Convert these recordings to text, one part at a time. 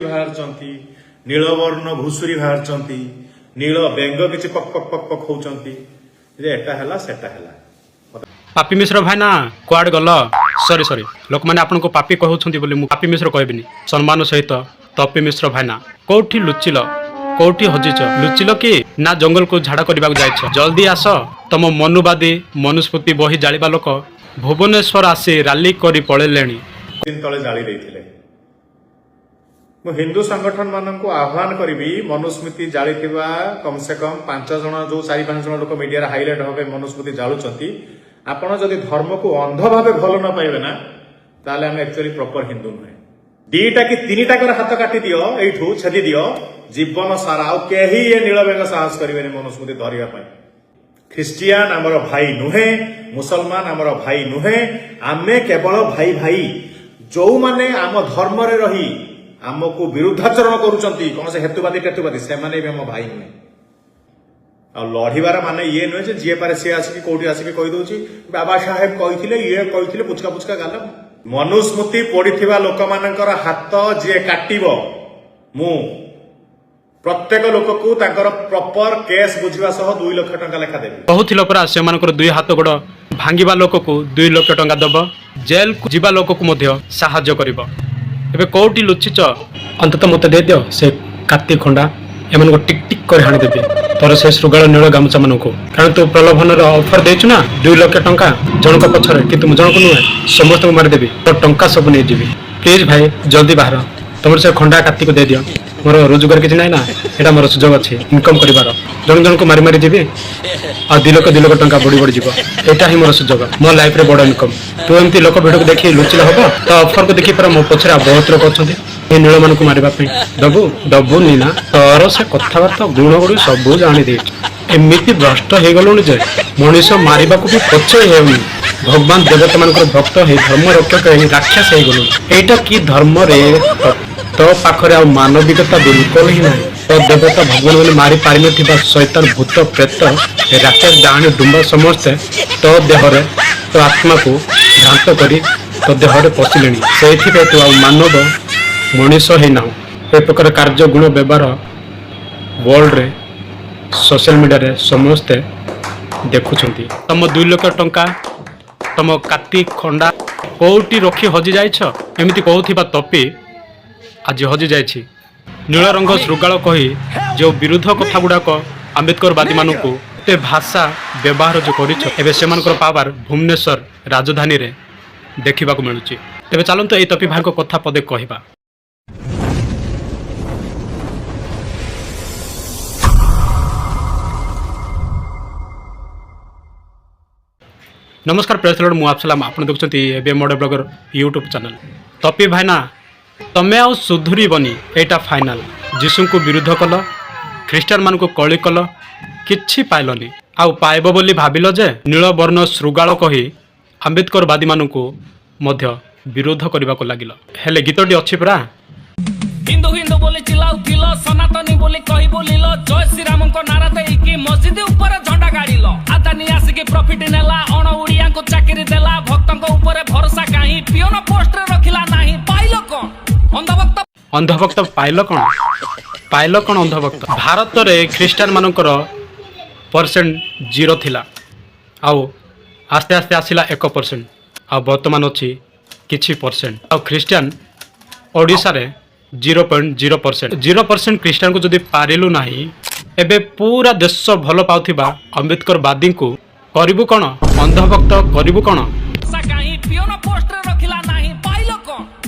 ବାହାରିଛନ୍ତି, ନୀଳବର୍ଣ୍ଣ ଘୁଷୁରୀ ବାହାରିଛନ୍ତି, ନୀଳ ବେଙ୍ଗ କିଛି ପକ୍ ପକ୍ ପକ୍ ପକ୍ ହଉଛନ୍ତି ଯେ ଏଟା ହେଲା ସେଟା ହେଲା। ପାପି ମିଶ୍ର ଭାଇନା, କୁଆଡ଼େ ଗଲ? ସରି ସରି, ଲୋକମାନେ ଆପଣଙ୍କୁ ପାପି କହୁଛନ୍ତି ବୋଲି ମୁଁ ପାପି ମିଶ୍ର କହିବିନି, ସମ୍ମାନ ସହିତ ତପି ମିଶ୍ର ଭାଇନା, କୋଉଠି ଲୁଚିଲ? କୋଉଠି ହଜିଛ? ଲୁଚିଲ କି ନା ଜଙ୍ଗଲକୁ ଝାଡ଼ା କରିବାକୁ ଯାଇଛ? ଜଲ୍ଦି ଆସ। ତମ ମନୁବାଦୀ ମନୁସ୍ମୃତି ବହି ଜାଳିବା ଲୋକ ଭୁବନେଶ୍ୱର ଆସି ରାଲି କରି ପଳେଇଲେଣି। ଦିନ ତଳେ ଜାଳି ଦେଇଥିଲେ। ମୁଁ ହିନ୍ଦୁ ସଂଗଠନ ମାନଙ୍କୁ ଆହ୍ୱାନ କରିବି, ମନୁସ୍ମୃତି ଜାଳିଥିବା କମ ସେ କମ 5 ଜଣ, ଯୋଉ 4-5 ଜଣ ଲୋକ ମିଡିଆରେ ହାଇଲାଇଟ୍ ହେବା ପାଇଁ ମନୁସ୍ମୃତି ଜାଳୁଛନ୍ତି, ଆପଣ ଯଦି ଧର୍ମକୁ ଅନ୍ଧ ଭାବେ ଭଲ ନ ପାଇବେ ନା, ତାହେଲେ ଆମେ ଆକ୍ଚୁଆଲି ପ୍ରପର ହିନ୍ଦୁ ନୁହେଁ। 2ଟା କି 3ଟାକର ହାତ କାଟି ଦିଅ, ଏଇଠୁ ଛେଦି ଦିଅ, ଜୀବନ ସାରା ଆଉ କେହି ଏ ନୀଳବେଙ୍ଗ ସାହସ କରିବେନି ମନୁସ୍ମୃତି ଧରିବା ପାଇଁ। ଖ୍ରୀଷ୍ଟିଆନ ଆମର ଭାଇ ନୁହେଁ, ମୁସଲମାନ ଆମର ଭାଇ ନୁହେଁ, ଆମେ କେବଳ ଭାଇ ଭାଇ। ଯୋଉମାନେ ଆମ ଧର୍ମରେ ରହି ଆମକୁ ବିରୁଦ୍ଧାଚରଣ କରୁଛନ୍ତି, କୌଣସି ହେତୁବାଦୀ ଟେତୁବାଦୀ, ସେମାନେ ବି ଆମ ଭାଇ ନୁହେଁ। ଆଉ ଲଢିବାର ମାନେ ଇଏ ନୁହେଁ ଯେ ଯିଏ ପାରେ ସିଏ ଆସିକି କୋଉଠି ଆସିକି କହିଦଉଛି ବାବା ସାହେବ କହିଥିଲେ, ଇଏ କହିଥିଲେ, ପୁଚକା ପୁଚକା ଗାଲ। ମନୁସ୍ମୃତି ପୋଡିଥିବା ଲୋକମାନଙ୍କର ହାତ ଯିଏ କାଟିବ, ମୁଁ ପ୍ରତ୍ୟେକ ଲୋକକୁ ତାଙ୍କର ପ୍ରପର କେସ୍ ବୁଝିବା ସହ 2 ଲକ୍ଷ ଟଙ୍କା ଲେଖା ଦେବି। କହୁଥିଲ ପରା ସେମାନଙ୍କର 2 ହାତ ଗୋଡ଼ ଭାଙ୍ଗିବା ଲୋକକୁ 2 ଲକ୍ଷ ଟଙ୍କା ଦବ, ଜେଲକୁ ଯିବା ଲୋକକୁ ମଧ୍ୟ ସାହାଯ୍ୟ କରିବ। ଏବେ କୋଉଠି ଲୁଚିଛ? ଅନ୍ତତଃ ମୋତେ ଦେଇଦିଅ ସେ କାତି ଖଣ୍ଡା, ଏମାନଙ୍କୁ ଟିକ୍ ଟିକ୍ କରି ହାଣିଦେବି ତୋର ସେ ଶୃଗାଳ ନୀଳ ଗାମୁଛା ମାନଙ୍କୁ। କାରଣ ତୁ ପ୍ରଲୋଭନର ଅଫର ଦେଇଛୁ ନା 2 ଲକ୍ଷ ଟଙ୍କା ଜଣଙ୍କ ପଛରେ, କିନ୍ତୁ ମୁଁ ଜଣକୁ ନୁହେଁ ସମସ୍ତଙ୍କୁ ମାରିଦେବି, ତୋ ଟଙ୍କା ସବୁ ନେଇଯିବି। ପ୍ଲିଜ ଭାଇ ଜଲ୍ଦି ବାହାର, ତମର ସେ ଖଣ୍ଡା କାତିକୁ ଦେଇଦିଅ। ମୋର ରୋଜଗାର କିଛି ନାହିଁ ନା, ଏଇଟା ମୋର ସୁଯୋଗ ଅଛି ଇନକମ୍ କରିବାର। ଜଣ ଜଣକୁ ମାରି ମାରି ଯିବି ଆଉ 2 ଲକ୍ଷ 2 ଲକ୍ଷ ଟଙ୍କା ବଢି ବଢି ଯିବ। ଏଇଟା ହିଁ ମୋର ସୁଯୋଗ, ମୋ ଲାଇଫରେ ବଡ ଇନକମ୍। ତୁ ଏମିତି ଲୋକ ଭିଡକୁ ଦେଖି ଲୁଚିଲେ ହବ? ତ ଅଫରକୁ ଦେଖି ପରା ମୋ ପଛରେ ଆଉ ବହୁତ ଲୋକ ଅଛନ୍ତି ଏ ନୀଳମାନଙ୍କୁ ମାରିବା ପାଇଁ। ଦବୁ ଦବୁନି ନା? ତୋର ସେ କଥାବାର୍ତ୍ତା ଗୁଣ ଗୁଡ଼ିକ ସବୁ ଜାଣି ଦେଇଛୁ। ଏମିତି ଭ୍ରଷ୍ଟ ହେଇଗଲୁଣି ଯେ ମଣିଷ ମାରିବାକୁ ବି ପଛେଇ ହେଉନି। ଭଗବାନ ଦେବତାମାନଙ୍କର ଭକ୍ତ ହେଇ ଧର୍ମ ରକ୍ଷକ ହେଇ ରାକ୍ଷସ ହେଇଗଲୁଣି। ଏଇଟା କି ଧର୍ମରେ? ତୋ ପାଖରେ ଆଉ ମାନବିକତା ବିଲକୁଲ ହିଁ ନାହିଁ। ତୋ ଦେବତା ଭଗବାନ ମାନେ ମାରି ପାରିନଥିବା ଶୈତାନ ଭୂତ ପ୍ରେତ ରାକ୍ଷସ ଡାହାଣୀ ଡୁମ୍ବା ସମସ୍ତେ ତୋ ଦେହରେ ତୋ ଆତ୍ମାକୁ ଭ୍ରାନ୍ତ କରି ତୋ ଦେହରେ ପଶିଲେଣି। ସେଇଥିପାଇଁ ତୁ ଆଉ ମାନବ ମଣିଷ ହେଇନାହୁଁ। ଏ ପ୍ରକାର କାର୍ଯ୍ୟ ଗୁଣ ବ୍ୟବହାର ୱାର୍ଲଡରେ ସୋସିଆଲ ମିଡ଼ିଆରେ ସମସ୍ତେ ଦେଖୁଛନ୍ତି। ତମ 2 ଲକ୍ଷ ଟଙ୍କା ତମ କାତି ଖଣ୍ଡା କୋଉଠି ରଖି ହଜି ଯାଇଛ? ଏମିତି କହୁଥିବା ତପି ଆଜି ହଜି ଯାଇଛି। ନୀଳ ରଙ୍ଗ ଶୃଗାଳ କହି ଯେଉଁ ବିରୁଦ୍ଧ କଥା ଗୁଡ଼ାକ ଆମ୍ବେଦକରବାଦୀମାନଙ୍କୁ ଏତେ ଭାଷା ବ୍ୟବହାର ଯେଉଁ କରିଛ, ଏବେ ସେମାନଙ୍କର ପାୱାର ଭୁବନେଶ୍ୱର ରାଜଧାନୀରେ ଦେଖିବାକୁ ମିଳୁଛି। ତେବେ ଚାଲନ୍ତୁ ଏଇ ତପି ଭାଇଙ୍କ କଥା ପଦେ କହିବା। ନମସ୍କାର ପ୍ରେସିଡେଣ୍ଟ, ମୁଁ ଆଫସଲାମ, ଆପଣ ଦେଖୁଛନ୍ତି ଏବେ ମଡେ ବ୍ଲଗର ୟୁଟ୍ୟୁବ୍ ଚ୍ୟାନେଲ୍। ତପି ଭାଇନା, ତମେ ଆଉ ସୁଧୁରିବନି, ଏଇଟା ଫାଇନାଲ। ଯୀଶୁଙ୍କୁ ବିରୁଦ୍ଧ କଲ, ଖ୍ରୀଷ୍ଟିଆନମାନଙ୍କୁ କଳି କଲ, କିଛି ପାଇଲନି। ଆଉ ପାଇବ ବୋଲି ଭାବିଲ ଯେ ନୀଳବର୍ଣ୍ଣ ଶୃଗାଳ କହି ଆମ୍ବେଦକରବାଦୀମାନଙ୍କୁ ମଧ୍ୟ ବିରୋଧ କରିବାକୁ ଲାଗିଲ। ହେଲେ ଗୀତଟି ଅଛି ପରା, ହିନ୍ଦୁ ହିନ୍ଦୁ ବୋଲି ଚିଲାଉଥିଲ, ସନାତନୀ ବୋଲି କହି ବୁଲିଲ, ଜୟ ଶ୍ରୀରାମଙ୍କ ନାରା ଦେଇକି ମସଜିଦ ଉପରେ ଝଣ୍ଡା ଗାଡ଼ିଲ। ଆଦାନୀ ଆସିକି ପ୍ରଫିଟ ନେଲା, ଅଣ ଓଡ଼ିଆଙ୍କୁ ଚାକିରି ଦେଲା, ଭକ୍ତଙ୍କ ଉପରେ ଭରସା କାହିଁ, ପିଅନ ପୋଷ୍ଟରେ ରଖିଲା ନାହିଁ। ପାଇଲ କଣ ଅନ୍ଧଭକ୍ତ? ଅନ୍ଧଭକ୍ତ ପାଇଲ କଣ? ପାଇଲ କଣ ଅନ୍ଧଭକ୍ତ? ଭାରତରେ ଖ୍ରୀଷ୍ଟିଆନ ମାନଙ୍କର ପରସେଣ୍ଟ 0 ଥିଲା, ଆଉ ଆସ୍ତେ ଆସ୍ତେ ଆସିଲା 1%, ଆଉ ବର୍ତ୍ତମାନ ଅଛି କିଛି ପରସେଣ୍ଟ। ଆଉ ଖ୍ରୀଷ୍ଟିଆନ ଓଡ଼ିଶାରେ 0.0%, 0% ଖ୍ରୀଷ୍ଟିଆନକୁ ଯଦି ପାରିଲୁ ନାହିଁ, ଏବେ ପୁରା ଦେଶ ଭଲ ପାଉଥିବା ଆମ୍ବେଦକରବାଦୀଙ୍କୁ କରିବୁ କଣ? ଅନ୍ଧଭକ୍ତ କରିବୁ କଣ? କାହିଁ, ପିଅନ ପୋଷ୍ଟରେ ରଖିଲା ନାହିଁ। ପାଇଲ କଣ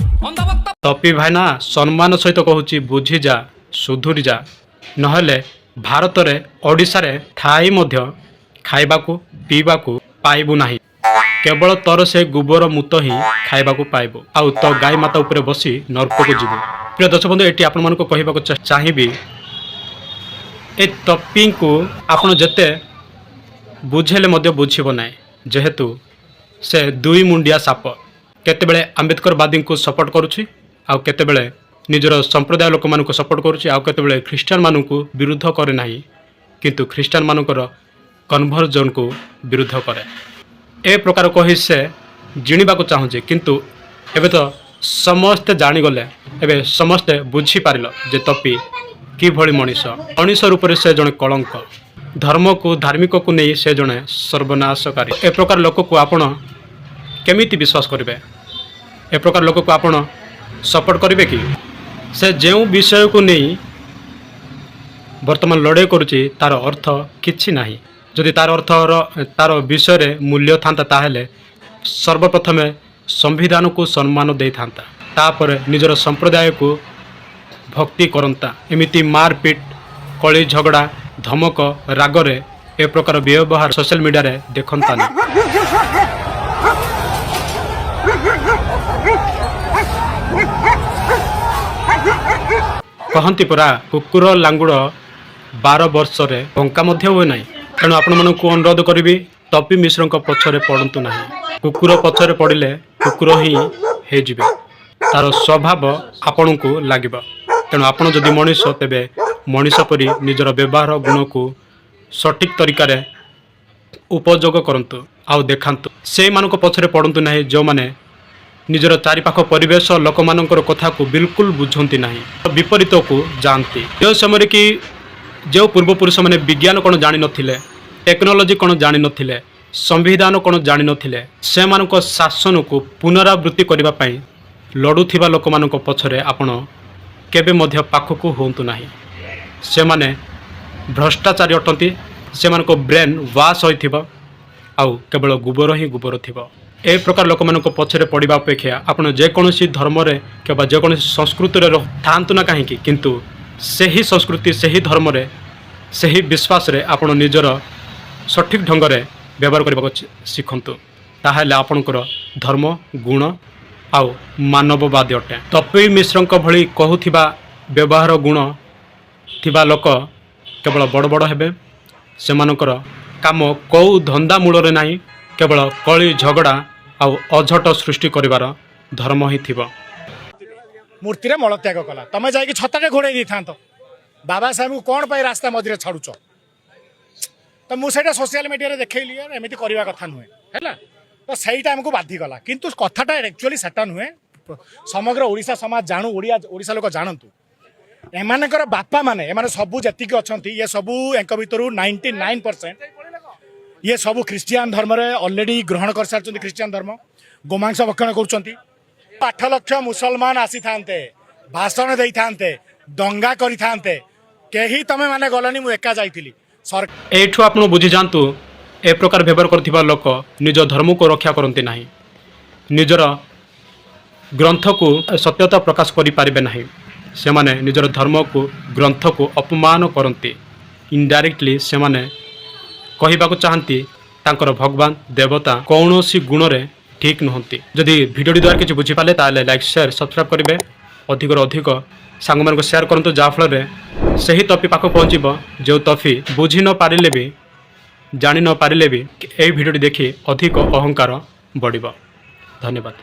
ଅନ୍ଧଭକ୍ତ? ତପି ଭାଇନା, ସମ୍ମାନ ସହିତ କହୁଛି, ବୁଝିଯା, ସୁଧୁରି ଯା, ନହେଲେ ଭାରତରେ ଓଡ଼ିଶାରେ ଥାଇ ମଧ୍ୟ ଖାଇବାକୁ ପିଇବାକୁ ପାଇବୁ ନାହିଁ। କେବଳ ତୋର ସେ ଗୋବର ମୁତ ହିଁ ଖାଇବାକୁ ପାଇବୁ, ଆଉ ତୋ ଗାଈ ମାତା ଉପରେ ବସି ନର୍କକୁ ଯିବୁ। ପ୍ରିୟ ଦର୍ଶକ ବନ୍ଧୁ, ଏଠି ଆପଣମାନଙ୍କୁ କହିବାକୁ ଚାହିଁବି, ଏ ତପିଙ୍କୁ ଆପଣ ଯେତେ ବୁଝେଇଲେ ମଧ୍ୟ ବୁଝିବ ନାହିଁ, ଯେହେତୁ ସେ ଦୁଇ ମୁଣ୍ଡିଆ ସାପ। କେତେବେଳେ ଆମ୍ବେଦକରବାଦୀଙ୍କୁ ସପୋର୍ଟ କରୁଛି, ଆଉ କେତେବେଳେ ନିଜର ସମ୍ପ୍ରଦାୟ ଲୋକମାନଙ୍କୁ ସପୋର୍ଟ କରୁଛି, ଆଉ କେତେବେଳେ ଖ୍ରୀଷ୍ଟିଆନମାନଙ୍କୁ ବିରୁଦ୍ଧ କରେ ନାହିଁ, କିନ୍ତୁ ଖ୍ରୀଷ୍ଟିଆନମାନଙ୍କର କନଭର୍ଜନକୁ ବିରୁଦ୍ଧ କରେ। ଏ ପ୍ରକାର କହି ସେ ଜିଣିବାକୁ ଚାହୁଁଛି, କିନ୍ତୁ ଏବେ ତ ସମସ୍ତେ ଜାଣିଗଲେ। ଏବେ ସମସ୍ତେ ବୁଝିପାରିଲ ଯେ ତପି କିଭଳି ମଣିଷ। ମଣିଷ ରୂପରେ ସେ ଜଣେ କଳଙ୍କ। ଧର୍ମକୁ, ଧାର୍ମିକକୁ ନେଇ ସେ ଜଣେ ସର୍ବନାଶକାରୀ। ଏ ପ୍ରକାର ଲୋକକୁ ଆପଣ କେମିତି ବିଶ୍ୱାସ କରିବେ? ଏ ପ୍ରକାର ଲୋକକୁ ଆପଣ ସପୋର୍ଟ କରିବେ କି? ସେ ଯେଉଁ ବିଷୟକୁ ନେଇ ବର୍ତ୍ତମାନ ଲଢ଼େଇ କରୁଛି, ତାର ଅର୍ଥ କିଛି ନାହିଁ। ଯଦି ତାର ଅର୍ଥର, ତାର ବିଷୟରେ ମୂଲ୍ୟ ଥାନ୍ତା, ତାହେଲେ ସର୍ବପ୍ରଥମେ ସମ୍ବିଧାନକୁ ସମ୍ମାନ ଦେଇଥାନ୍ତା, ତାପରେ ନିଜର ସମ୍ପ୍ରଦାୟକୁ ଭକ୍ତି କରନ୍ତା। ଏମିତି ମାରପିଟ, କଳି ଝଗଡ଼ା, ଧମକ, ରାଗରେ ଏ ପ୍ରକାର ବ୍ୟବହାର ସୋସିଆଲ ମିଡ଼ିଆରେ ଦେଖନ୍ତାନି। କହନ୍ତି ପରା, କୁକୁର ଲାଙ୍ଗୁଡ଼ 12 ବର୍ଷରେ ବଙ୍କା ମଧ୍ୟ ହୁଏ ନାହିଁ। ତେଣୁ ଆପଣମାନଙ୍କୁ ଅନୁରୋଧ କରିବି, ତପି ମିଶ୍ରଙ୍କ ପଛରେ ପଡ଼ନ୍ତୁ ନାହିଁ। କୁକୁର ପଛରେ ପଡ଼ିଲେ କୁକୁର ହିଁ ହେଇଯିବେ। ତାର ସ୍ୱଭାବ ଆପଣଙ୍କୁ ଲାଗିବ। ତେଣୁ ଆପଣ ଯଦି ମଣିଷ, ତେବେ ମଣିଷ ପରି ନିଜର ବ୍ୟବହାର ଗୁଣକୁ ସଠିକ୍ ତରିକାରେ ଉପଯୋଗ କରନ୍ତୁ ଆଉ ଦେଖାନ୍ତୁ। ସେଇମାନଙ୍କ ପଛରେ ପଡ଼ନ୍ତୁ ନାହିଁ, ଯେଉଁମାନେ ନିଜର ଚାରିପାଖ ପରିବେଶ, ଲୋକମାନଙ୍କର କଥାକୁ ବିଲକୁଲ ବୁଝନ୍ତି ନାହିଁ, ବିପରୀତକୁ ଯାଆନ୍ତି। ଯେଉଁ ସମୟରେ କି ଯେଉଁ ପୂର୍ବପୁରୁଷମାନେ ବିଜ୍ଞାନ କ'ଣ ଜାଣିନଥିଲେ, ଟେକ୍ନୋଲୋଜି କ'ଣ ଜାଣିନଥିଲେ, ସମ୍ବିଧାନ କ'ଣ ଜାଣିନଥିଲେ, ସେମାନଙ୍କ ଶାସନକୁ ପୁନରାବୃତ୍ତି କରିବା ପାଇଁ ଲଢ଼ୁଥିବା ଲୋକମାନଙ୍କ ପଛରେ ଆପଣ କେବେ ମଧ୍ୟ ପାଖକୁ ହୁଅନ୍ତୁ ନାହିଁ। ସେମାନେ ଭ୍ରଷ୍ଟାଚାରୀ ଅଟନ୍ତି। ସେମାନଙ୍କ ବ୍ରେନ୍ ୱାଶ୍ ହୋଇଥିବ ଆଉ କେବଳ ଗୋବର ହିଁ ଗୋବର ଥିବ। ଏ ପ୍ରକାର ଲୋକମାନଙ୍କ ପଛରେ ପଡ଼ିବା ଅପେକ୍ଷା ଆପଣ ଯେକୌଣସି ଧର୍ମରେ କିମ୍ବା ଯେକୌଣସି ସଂସ୍କୃତିରେ ଥାଆନ୍ତୁ ନା କାହିଁକି, କିନ୍ତୁ ସେହି ସଂସ୍କୃତି, ସେହି ଧର୍ମରେ, ସେହି ବିଶ୍ୱାସରେ ଆପଣ ନିଜର ସଠିକ୍ ଢଙ୍ଗରେ ବ୍ୟବହାର କରିବାକୁ ଶିଖନ୍ତୁ। ତାହେଲେ ଆପଣଙ୍କର ଧର୍ମ, ଗୁଣ ଆଉ ମାନବବାଦୀ ଅଟେ। ତପି ମିଶ୍ରଙ୍କ ଭଳି କହୁଥିବା ବ୍ୟବହାର ଗୁଣ ଥିବା ଲୋକ କେବଳ ବଡ଼ ବଡ଼ ହେବେ। ସେମାନଙ୍କର କାମ କେଉଁ ଧନ୍ଦା ମୂଳରେ ନାହିଁ। କେବଳ କଳି ଝଗଡ଼ା ଆଉ ଅଝଟ ସୃଷ୍ଟି କରିବାର ଧର୍ମ ହିଁ ଥିବ। ମୂର୍ତ୍ତିରେ ମଳତ୍ୟାଗ କଲା। ତମେ ଯାଇକି ଛତାଟେ ଘୋଡ଼େଇ ଦେଇଥାନ୍ତ। ବାବା ସାହେବଙ୍କୁ କ'ଣ ପାଇଁ ରାସ୍ତା ମଝିରେ ଛାଡୁଛ? ତ ମୁଁ ସେଇଟା ସୋସିଆଲ ମିଡ଼ିଆରେ ଦେଖେଇଲି, ୟାର ଏମିତି କରିବା କଥା ନୁହେଁ ହେଲା। ତ ସେଇଟା ଆମକୁ ବାଧିଗଲା। କିନ୍ତୁ କଥାଟା ଆକ୍ଚୁଆଲି ସେଟା ନୁହେଁ। ସମଗ୍ର ଓଡ଼ିଶା ସମାଜ ଜାଣୁ, ଓଡ଼ିଆ, ଓଡ଼ିଶା ଲୋକ ଜାଣନ୍ତୁ, ଏମାନଙ୍କର ବାପା ମାନେ, ଏମାନେ ସବୁ ଯେତିକି ଅଛନ୍ତି, ଇଏ ସବୁ ଏଙ୍କ ଭିତରୁ 99% ଇଏ ସବୁ ଖ୍ରୀଷ୍ଟିଆନ ଧର୍ମରେ ଅଲରେଡି ଗ୍ରହଣ କରିସାରିଛନ୍ତି। ଖ୍ରୀଷ୍ଟିଆନ ଧର୍ମ, ଗୋମାଂସ ଭକ୍ଷଣ କରୁଛନ୍ତି। 8 ଲକ୍ଷ ମୁସଲମାନ ଆସିଥାନ୍ତେ, ଭାଷଣ ଦେଇଥାନ୍ତେ, ଦଙ୍ଗା କରିଥାନ୍ତେ, କେହି ତମେ ମାନେ ଗଲନି, ମୁଁ ଏକା ଯାଇଥିଲି। ସରକାର ଏଇଠୁ ଆପଣ ବୁଝିଯାଆନ୍ତୁ, ଏ ପ୍ରକାର ବ୍ୟବହାର କରୁଥିବା ଲୋକ ନିଜ ଧର୍ମକୁ ରକ୍ଷା କରନ୍ତି ନାହିଁ, ନିଜର ଗ୍ରନ୍ଥକୁ ସତ୍ୟତା ପ୍ରକାଶ କରିପାରିବେ ନାହିଁ। ସେମାନେ ନିଜର ଧର୍ମକୁ, ଗ୍ରନ୍ଥକୁ ଅପମାନ କରନ୍ତି। ଇନଡାଇରେକ୍ଟଲି ସେମାନେ କହିବାକୁ ଚାହାନ୍ତି, ତାଙ୍କର ଭଗବାନ, ଦେବତା କୌଣସି ଗୁଣରେ ଠିକ୍ ନୁହନ୍ତି। ଯଦି ଭିଡ଼ିଓଟି ଦ୍ୱାରା କିଛି ବୁଝିପାରିଲେ, ତାହେଲେ ଲାଇକ୍, ସେୟାର, ସବସ୍କ୍ରାଇବ୍ କରିବେ। ଅଧିକରୁ ଅଧିକ ସାଙ୍ଗମାନଙ୍କୁ ସେୟାର କରନ୍ତୁ, ଯାହାଫଳରେ ସେହି ତପି ପାଖକୁ ପହଞ୍ଚିବ, ଯେଉଁ ତପି ବୁଝି ନ ପାରିଲେ ବି, ଜାଣି ନ ପାରିଲେ ବି ଏଇ ଭିଡ଼ିଓଟି ଦେଖି ଅଧିକ ଅହଙ୍କାର ବଢ଼ିବ। ଧନ୍ୟବାଦ।